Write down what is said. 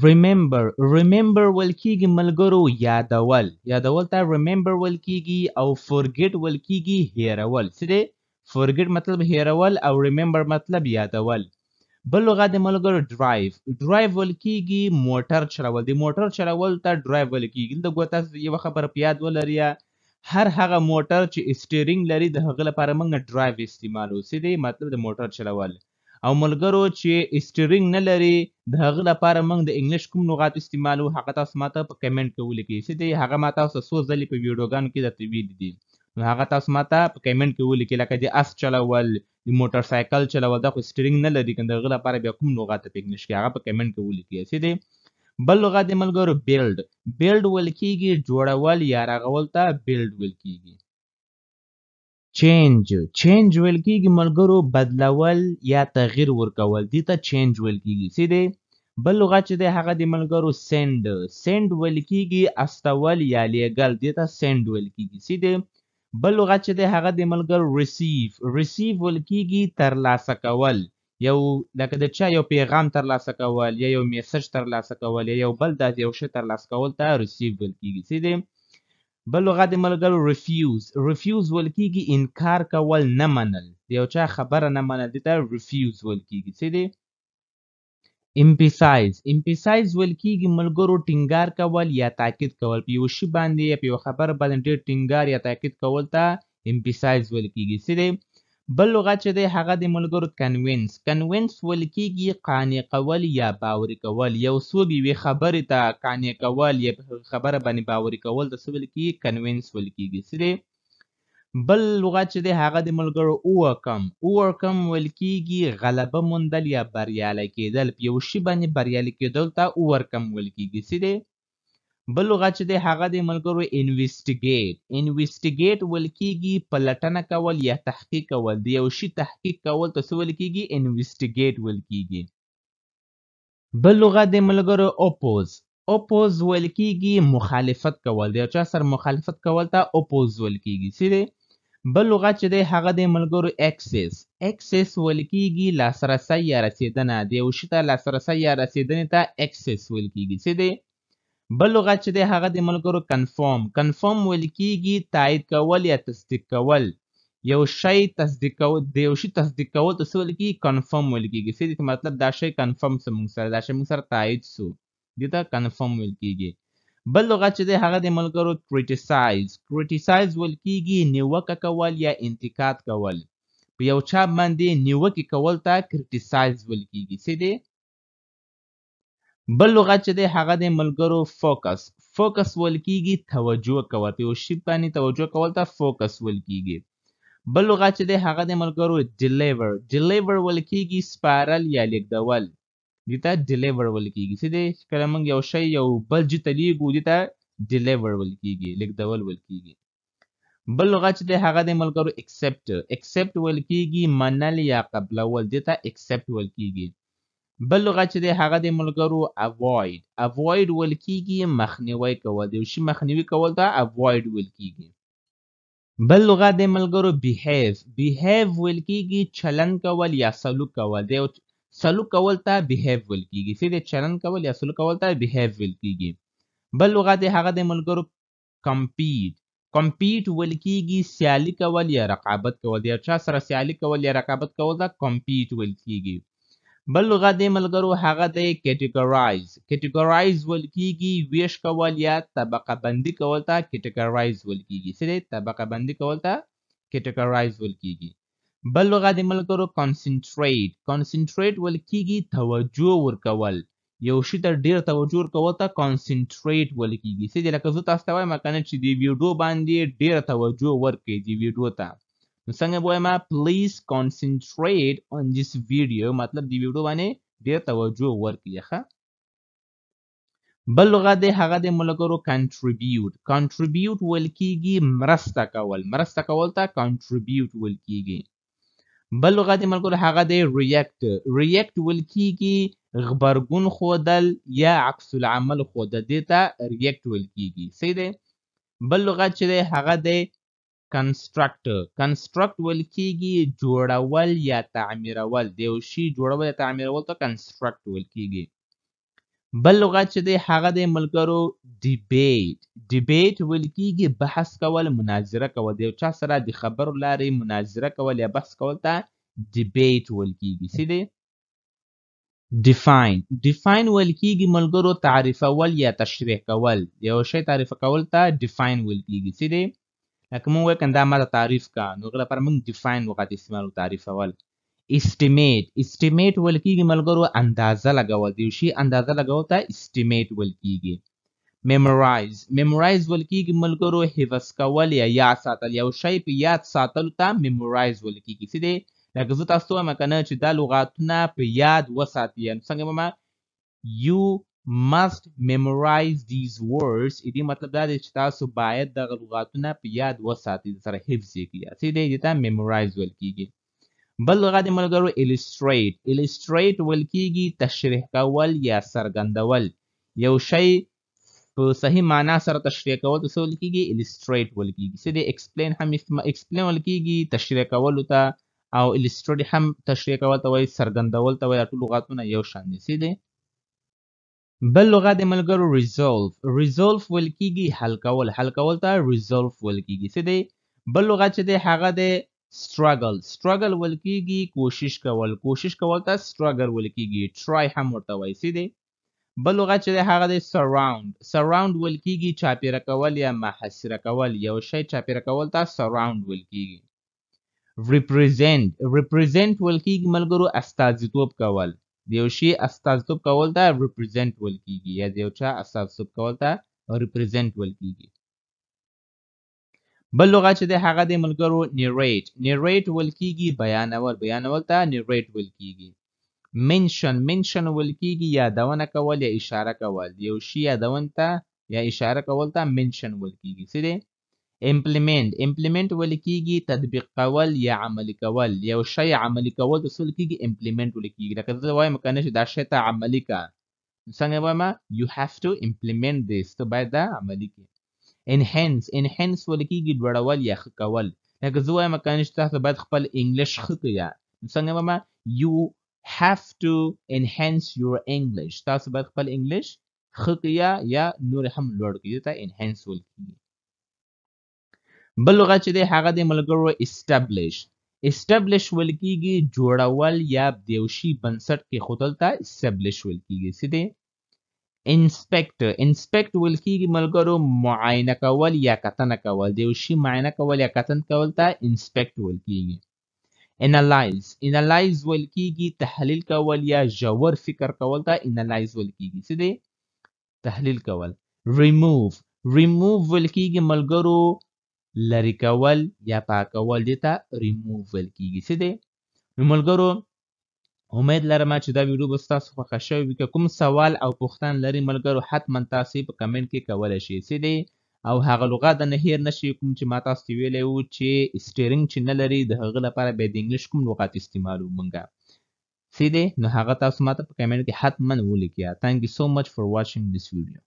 Remember، remember ویل کیږي ملګرو یادول، یادول ته remember ویل کیږي. او forget ویل کیږي هیرول. څه دی؟ Forget مطلب هیرول او remember مطلب یادول. بل لغت د ملګرو drive. Drive ویل کیږي موټر چلول، د موټر چلول ته drive ویل کیږي. دلته ګوره تاسو یوه خبره په یاد ولرئ، هر هغه موټر چې steering لري د هغه لپاره موږ drive استعمالو. څه دی؟ مطلب د موټر چلول. او ملګرو چې steering نه لري د هغه لپاره موږ د انګلیش کوم لغات استعمالو، هغه تاسو ماته په کمنټ کې ولیکئ. څه دی؟ هغه ما تاسو څو ځلې په ویډیوګانو کې درته ویلي دي، نو هغه تاسو ماته په کمنټ کې ولیکئ. لکه د اس چلول، د موټر سایکل چلول، دا خو steering نه لري، که د هغه لپاره بیا کوم لغات په انګلیش کې، هغه په کمنټ کې ولیکئ. څه دی؟ بل لغت د ملګرو build. Build ویل کیږي جوړول یا رغول ته build ویل کیږي. Change، change ویل کیږي ملګرو بدلول یا تغییر ورکول، دې ته change ویل کیږي. څه دی؟ بل لغت چې دی هغه د ملګرو send. Send ویل کیږي استول یا لیږل، دې ته send ویل کیږي. څه دی؟ بل لغت چې دی هغه د ملګرو receive. Receive ویل کیږي ترلاسه کول، یو لکه د چا یو پیغام ترلاسه کول یا یو message ترلاسه کول یا یو بل داسې یو شی ترلاسه کول ته receive ویل کیږي. څه دی؟ بل لغت د ملګرو refuse. Refuse ویل کیږي انکار کول، نه منل، د یو چا خبره نه منل، دې ته refuse ویل کیږي. څه دی؟ Emphasize. Emphasize ویل کیږي ملګرو ټینګار کول یا تاکید کول، په یو شي باندې یا په یو خبره باندې ډېر ټینګار یا تاکید کول ته emphasize ویل کیږي. څه دی؟ بل لغت چې دی هغه د ملګرو convince. Convince ویل کیږي قانع کول یا باوري کول، یو څوک یوې خبرې ته قانع کول یا په خبره باندې باوري کول ته څه ویل کیږي؟ Convince ویل کیږي. څه دی؟ بل لغت چې دی هغه د ملګرو overcome. Overcome ویل کیږي غلبه موندل یا بریالی کېدل، په یو شي باندې بریالي کېدل ته overcome ویل کیږي. څه دی؟ بل لغت چې دی هغه د ملګرو investigate. Investigate ویل کیږي پلټنه کول یا تحقیق کول، د یو شي تحقیق کول ته څه ویل کیږي؟ Investigate ویل کیږي. بل لغت د ملګرو oppose. Oppose ویل کیږي مخالفت کول، د یو چا سره مخالفت کول ته oppose ویل کیږي. څه دی؟ بل لغت چې دی هغه د ملګرو access. Access ویل کیږي لاسرسی یا رسېدنه، د یو شي ته لاسرسی یا رسېدنې ته access ویل کیږي. څه دی؟ بل لغت چې دی هغه د ملګرو confirm. Confirm ویل کیږي تایید کول یا تصدیق کول، یو شی تصدیق کول، د یو شي تصدیق کول ته څه ویل کیږي؟ Confirm ویل کیږي. څه دی؟ مطلب دا شی confirm سو موږ سره، دا شی موږ سره تایید سو، دې ته confirm ویل کیږي. بل لغت چې دی هغه د ملګرو criticize. Criticize ویل کیږي نیوکه کول یا انتقاد کول، په یو چا باندې نیوکې کول ته criticize ویل کیږي. څه دی؟ بل لغت چې دی هغه د ملګرو focus. Focus ویل کیږي توجه کول، په یو شي باندې توجه کول ته focus ویل کیږي. بل لغت چې دی هغه د ملګرو deliver. Deliver ویل کیږي سپارل یا لیږدول، دې ته deliver ویل کیږي. څه دی؟ کله موږ یو شی یو بل ځای ته لیږو دې ته deliver ویل کیږي، لیږدول ویل کیږي. بل لغت چې دی هغه د ملګرو accept. Accept ویل کیږي منل یا قبلول، دې ته accept ویل کیږي. بل لغت چې دی هغه د ملګرو avoid. Avoid ویل کیږي مخنیوی کول، د یو شي مخنیوي کول ته avoid ویل کیږي. بل لغت د ملګرو behave. Behave ویل کیږي چلند کول یا سلوک کول، د یو سلوک کول ته behave ویل کیږي. څه دی؟ چلند کول یا سلوک کول ته behave ویل کیږي. بل لغت دی هغه د ملګرو compete. Compete ویل کیږي سیالي کول یا رقابت کول، د یو چا سره سیالي کول یا رقابت کول ته compete ویل کیږي. بل لغت دی ملګرو هغه دی categorize. Categorize ویل کیږي ویش کول یا طبقه بندي کول ته categorize ویل کیږي. څه دی؟ طبقه بندي کول ته categorize ویل کیږي. بل لغت دی ملګرو concentrate. Concentrate ویل کیږي توجه ورکول، یو شي ته ډیر توجه ورکول ته concentrate ویل کیږي. څه دی؟ لکه زه تاسو ته وایم که نه چې دې ویډیو باندې ډیره توجه ورکړئ دې ویډیو ته، نو څنګه به وایم؟ Please concentrate on this video، مطلب دې ویډیو باندې ډیر توجه ورکړئ. ښه، بل لغت دی هغه د ملګرو contribute. Contribute ویل کیږي مرسته کول، مرسته کول ته contribute ویل کیږي. بل لغت دی ملګرو هغه دی react. React ویل کیږي غبرګون ښودل یا عکس العمل ښودل، دې ته react ویل کیږي. صحیح دی. بل لغت چې دی هغه دی construct. Construct ویل کیږي جوړول یا تعمیرول، د یو شي جوړول یا تعمیرول ته construct ویل کیږي. بل لغت چې دی هغه دی ملګرو debate. debate ویل کېږي بحث کول، مناظره کول. د یو چا سره د خبرو لارې مناظره کول یا بحث کول ته debate ویل کېږي. څه دی؟ define. define ویل کېږي ملګرو تعریفول یا تشریح کول. یو شی تعریف کول ته define ویل کېږي. څه دی؟ لکه موږ وایو که دا ماته تعریف کا، نو هغه لپاره موږ define لغت استعمالو، تعریفول. estimate. estimate ویل کېږي ملګرو اندازه لګول. د یو شي اندازه لګول ته estimate ویل کېږي. memorize. memorize ویل کېږي ملګرو حفظ کول یا یاد ساتل. یو شی په یاد ساتلو ته memorize ویل کېږي. څه دی؟ لکه زه تاسو ته وایم که نه چې دا لغاتونه په یاد وساتي، نو څنګه وایم؟ You must memorize these words. دې مطلب دا دی چې تاسو باید دغه لغاتونه په یاد وساتئ، سره حفظ یې کړئ. څه دی؟ دې ته memorize ویل کېږي. بل لغت دی ملګرو illustrate. illustrate ویل کېږي تشریح کول یا څرګندول. یو شی په صحیح معنا سره تشریح کول ته څه ویل کېږي؟ illustrate ویل کېږي. څه دی؟ explain هم explain ویل کېږي تشریح کولو ته، او illustrate هم تشریح کول ته وایي، څرګندول ته وایي. دا ټول لغاتونه یو شان دي. څه دی؟ بل لغت دی ملګرو resolve. resolve ویل کېږي حل کول. حل کول ته resolve ویل کېږي. څه دی؟ بل لغت چې دی هغه دی struggle. struggle ویل کېږي کوشش کول. کوشش کول ته struggle ویل کېږي. try هم ورته وایي. څه دی؟ بل لغت چې دی هغه دی surround. surround ویل کېږي چاپېره کول یا محاصره کول. یو شی چاپېره کول ته surround ویل کېږي. represent. represent ویل کېږي ملګرو استازیتوب کول. د یو شي استازیتوب کول ته represent ویل کېږي، یا د یو چا استازیتوب کول ته represent ویل کېږي. بل لغت چې دی هغه دی ملګرو narrate. narrate ویل کېږي بیانول. بیانول ته narrate ویل کېږي. mention. mention ویل کېږي یادونه کول یا اشاره کول. د یو شي یادونه ته یا اشاره کول ته mention ویل کېږي. څه دی؟ implement. implement ویل کېږي تطبیق کول یا عملي کول. یو شی عملي کول ته څه ویل کېږي؟ implement ویل کېږي. لکه زه وایم که نه چې دا شی ته عملي که، نو څنګه وایم؟ you have to implement this، ته باید دا عملي کړې. enhance. enhance ویل کېږي لوړول یا ښه کول. لکه زه وایم که نه چې تاسو باید خپل انګلیش ښه کړئ، نو څنګه وایم؟ you have to enhance your English. تاسو باید خپل انګلیش ښه کړئ یا نور هم لوړ کړئ، دې ته enhance ویل کېږي. بل لغت چې دی هغه دی ملګرو establish. establish ویل کېږي جوړول یا د یو شي بنسټ کېښودل ته establish ویل کېږي. څه دی؟ inspect. inspect ویل کېږي ملګرو معاینه کول یا کتنه کول. د یو شي معاینه کول یا کتنه کول ته inspect ویل کېږي. analyze. analyze ویل کېږي تحلیل کول یا ژور فکر کول ته analyze ویل کېږي. څه دی؟ تحلیل کول. remove. remove ویل کېږي ملګرو لرې کول یا پاکول، دې ته remove ویل کېږي. څه دی؟ نو ملګرو امید لرم چې دا ویډیو به ستاسو خوښه شوې وي. که کوم سوال او پوښتنه لرئ ملګرو حتما تاسو یې په کمنټ کې کولی شئ. څه دی؟ او هغه لغت د نه هېر نه شي کوم چې ما تاسو ته ویلی وو چې steering چې نه لري د هغه لپاره بیا د انګلیش کوم لغت استعمالو مونږه. څه دی؟ نو هغه تاسو ماته په کمنټ کې حتما ولیکئ. Thank you so much for watching this video.